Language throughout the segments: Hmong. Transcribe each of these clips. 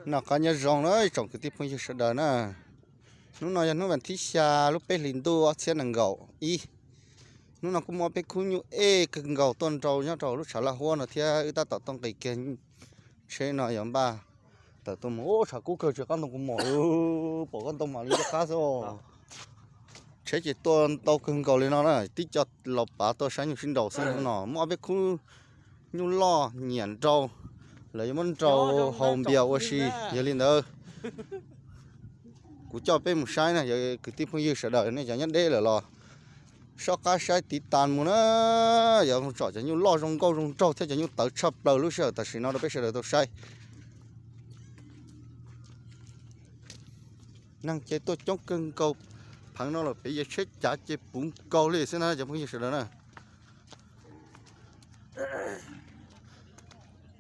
Noj qab nyob zoo na ib tsoom kwv tij phooj ywg sawv daws na. Hnub no yog hnub vas thib xya lub peb hlis ntuj ob txhiab nees nkaum ib. Hnub no kuj muaj ob peb khub nyuj ej kawg nkaus tuaj nrau nyob rau lub tshav laj huab no thiab wb tab tom tuaj nqis kiag tsheb no yuav npaj tawm tuaj mus. Tshav kub kawg tsis qab ntoo kuv mos, pom koj ntoo mam li rov qab xwb. Tsheb ces tuaj ntau kawg nkaus li no na, tib co laus pav tuaj saib nyuj sib nraus xwb. Hnub no muaj ob peb khub nyuj loj nyiam nrau, lawv yuav muab nrau haus npias ua si. Yog li ntawd kuv coj peb mus saib na, yog kwv tij phooj ywg sawv daws nej cov nyob deb lawm los soj qab saib tiv tas mus na, yuav mus tsom cov nyuj loj zoo nkauj zoo nraug thiab cov nyuj tawv tshaj plaws lub sij hawm tam sim no rau peb sawv daws tau saib. Neeg ces tuaj coob kawg nkaus, pheev no los pem yawg tsheb cav ces puv nkaus li xwb na cov phooj ywg sawv daws na.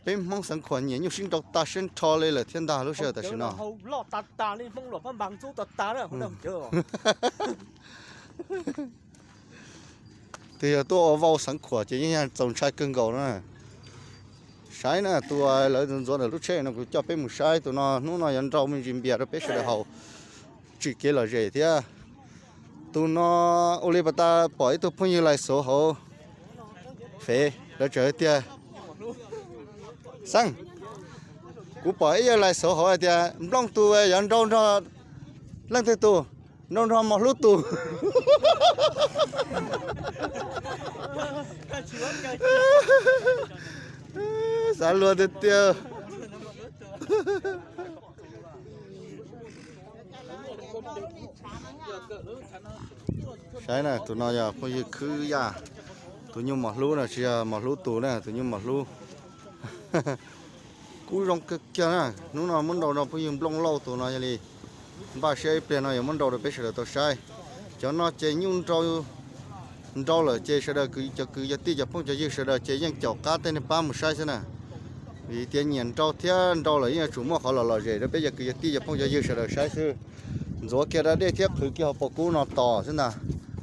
Peb Hmoob Xeev Khuam nyiam nyuj sib nrau tag siab nrho li lawm thiab ntag lub sij hawm tam sim no. Twb yog tuaj ua vau Xeev Khuam ces yeej yog txaus ntshai kawg nkaus na. Saib na, tus lawv ntxuav ntawm lub tsheb no kuv coj peb mus saib, tus no hnub no yuav nrau me ntsis npias rau peb sawv daws haus tsim kev lom zem thiab. Tus no ua li pas tas pom ib tug phooj ywg lais xauv hauv fev, lawv tseem hais tias, Xeeb, kuv pom ib yawg lais xauv hauv hais tias Nplooj tus yuav nrau nrog leej twg tus, nrau nrog Mos Hlub tus. Xav luag tiag tiag. Saib na, tus no yog phooj ywg Khwb Yaj, tus nyuj Mos Hlub na, tsis yog Mos Hlub tus na, tus nyuj Mos Hlub. Kub zoo kawg kiag na. Hnub no muab nrau rau phooj ywg Nplooj Lauj tus no yog li npaj siab ib pliag no yuav muab nrau rau peb sawv daws tau saib. Cov no ces nyuj nrau, nrau lawm ces sawv daws cov kwv cov tij cov phooj cov ywg sawv daws ces yeej caum qab tej neeg pab mus saib xwb na. Vim tias nyiam nrau thiab nrau lawm yeej yuav tsum muaj qhov lom lom zem rau peb cov kwv cov tij cov phooj cov ywg sawv daws saib xwb. Ntxuav kiag da dej thiab qhwv kiag hauv paus kub no tos xwb ntag.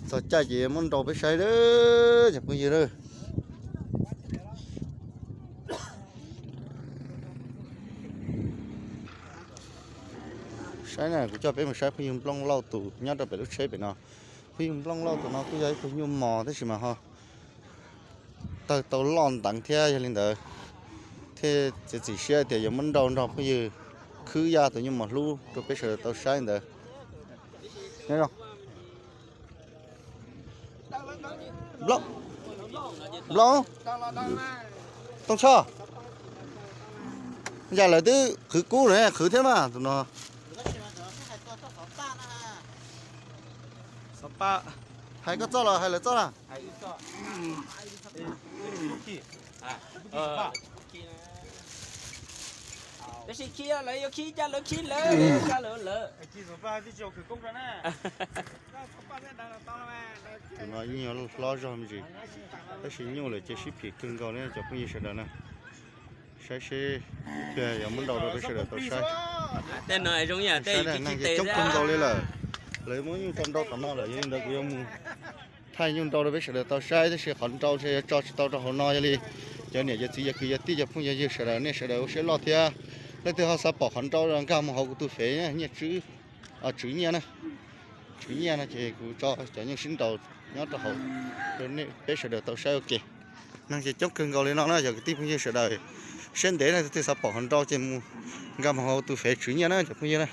Txog caij ces muab nrau peb saib cov phooj ywg. Saib na, kuv coj peb mus saib phooj ywg Nplooj Lauj tus nyob rau pem lub tsheb pem no. Phooj ywg Nplooj Lauj tus no kuj yog ib tug nyuj mos tab sis mas ho tawg tau loj nteev thiab, yog li ntawd thiaj txiav txim siab tias yuav muab nrau nrog phooj ywg Khwb Yaj tus nyuj Mos Hlub rau peb sawv daws tau saib ntawd. Nplooj, Tooj Tshoj, yam lawv twb qhwv kub lawm, qhwv thiab mas tus no. Hais koj txoj los hais lawv txoj na? Tab sis khi lawv yuav khi cas lawv khi lawv, lawv lawv. Tus no ib nyuag hlob zog me ntsis, tab sis nyuj lawm ces sib phim kawg nkaus ne cov phooj ywg sawv daws na. Saib seb ib pliag yuav muab nrau rau peb sawv daws tau saib. Saib neeg ces coob kawg nkaus li lawm. Lawv muab nyuj tso nrau tom no lawm, yog li ntawd kuv yuav mus thaij nyuj nrau rau peb sawv daws tau saib, tab sis qhov nrau ntshe yuav tso tsis tau rau hauv no, yog li cov niam cov txiv cov kwv cov tij cov phooj cov ywg sawv daws nej sawv daws ua siab loj thiab. Leej twg ho xav pom qhov nrau nkag mus hauv kuv tus fev Nyiaj Tswv, Tswv Nyiaj na. Tswv Nyiaj no ces kuv tso cov nyuj sib nraus nyob rau hauv rau peb sawv daws tau saib ua ke. Neeg ces coob kawg nkaus li no na yog kwv tij phooj ywg sawv daws. Siab ntev leej twg xav pom qhov nrau ces mus nkag mus hauv tus fev Tswv Nyiaj na cov phooj ywg na.